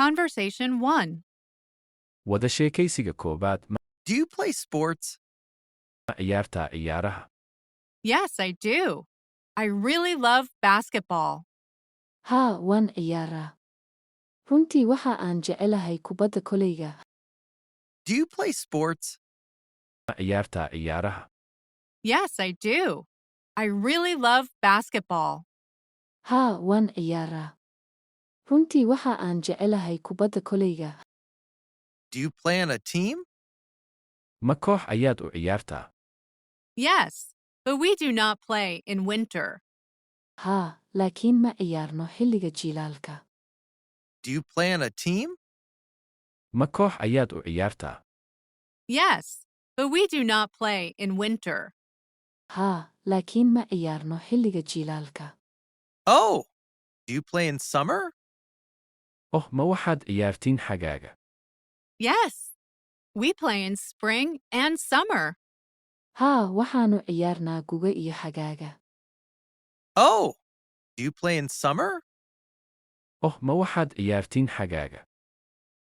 Conversation 1. Wada sheekaysiga koowaad. Ma Do you play sports? Ciyaartaa ciyaaraha? Yes, I do. I really love basketball. Haa, waan ciyaaraa. Runtii waxa aan jecelahay kubadda kolayga. Do you play sports? Ma ciyaartaa ciyaaraha? Yes, I do. I really love basketball. Haa, waan ciyaaraa. Runtii waxa aan jecelahay kubadda kolayga. Do you play on a team? Ma koox ayaad u ciyaartaa? Yes, but we do not play in winter. Haa, laakiin ma ciyaarno xilliga jiilaalka. Do you play on a team? Ma koox ayaad u ciyaartaa? Yes, but we do not play in winter. Haa, laakiin ma ciyaarno xilliga jiilaalka. Oh, do you play in summer? Oh, ma waxaad ciyaartiin xagaaga? Yes, we play in spring and summer. Haa, waxaannu ciyaarnaa guga iyo xagaaga. Oh, do you play in summer? Oh, ma waxaad ciyaartiin xagaaga?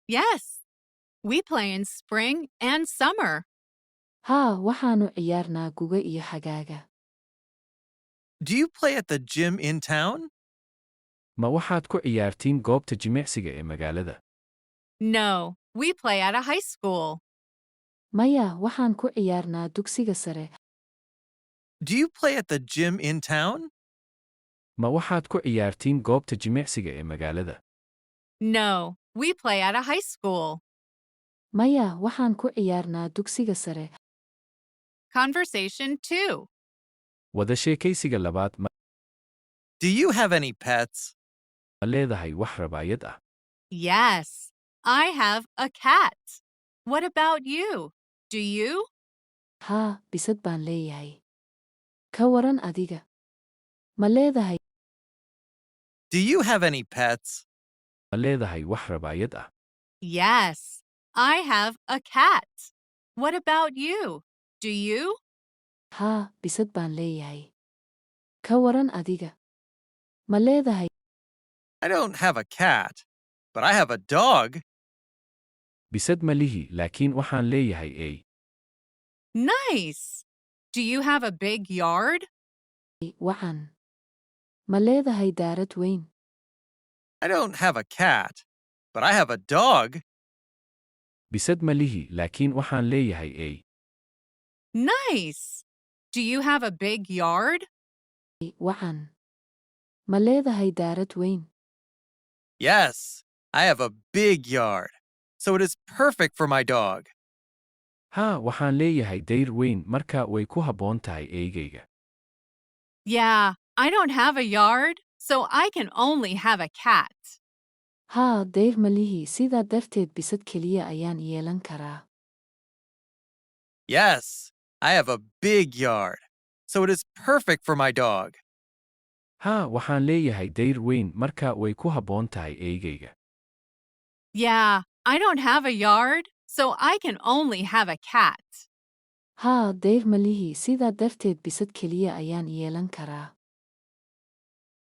Yes, we play in spring and summer. Haa, waxaannu ciyaarnaa guga iyo xagaaga. Do you play at the gym in town? Ma waxaad ku ciyaartiin goobta jimicsiga ee magaalada? No, we play at a high school. Maya, waxaan ku ciyaarnaa dugsiga sare. Do you play at the gym in town? Ma waxaad ku ciyaartiin goobta jimicsiga ee magaalada? No, we play at a high school. Maya, waxaan ku ciyaarnaa dugsiga sare. Conversation 2. Wada sheekaysiga labaad. Ma Do you have any pets? Leedahay wax rabaayad ah? Yes, I have a cat. What about you? Do you? Haa, bisad baan leeyahay. Ka waran adiga? Ma leedahay? Do you have any pets? Ma leedahay wax rabaayad ah? Yes, I have a cat. What about you? Do you? Haa, bisad baan leeyahay. Ka waran adiga? Ma leedahay? I don't have a cat, but I have a dog. Bisad ma lihi, laakiin waxaan leeyahay ey. Nice. Do you have a big yard? Wacan. Ma leedahay daarad weyn? I don't have a cat, but I have a dog. Bisad ma lihi, laakiin waxaan leeyahay ey. Nice. Do you have a big yard? Wacan. Ma leedahay daarad weyn? Yes, I have a big yard, so it is perfect for my dog. Haa, waxaan leeyahay dayr weyn, marka way ku habboon tahay eygayga. Yeah, I don't have a yard, so I can only have a cat. Haa, dayr ma lihi, sidaa darteed bisad keliya ayaan yeelan karaa. Yes, I have a big yard, so it is perfect for my dog. Haa, waxaan leeyahay dayr weyn, marka way ku habboon tahay eygayga. Yeah, I don't have a yard, so I can only have a cat. Haa, dayr ma lihi, sidaa darteed bisad keliya ayaan yeelan karaa.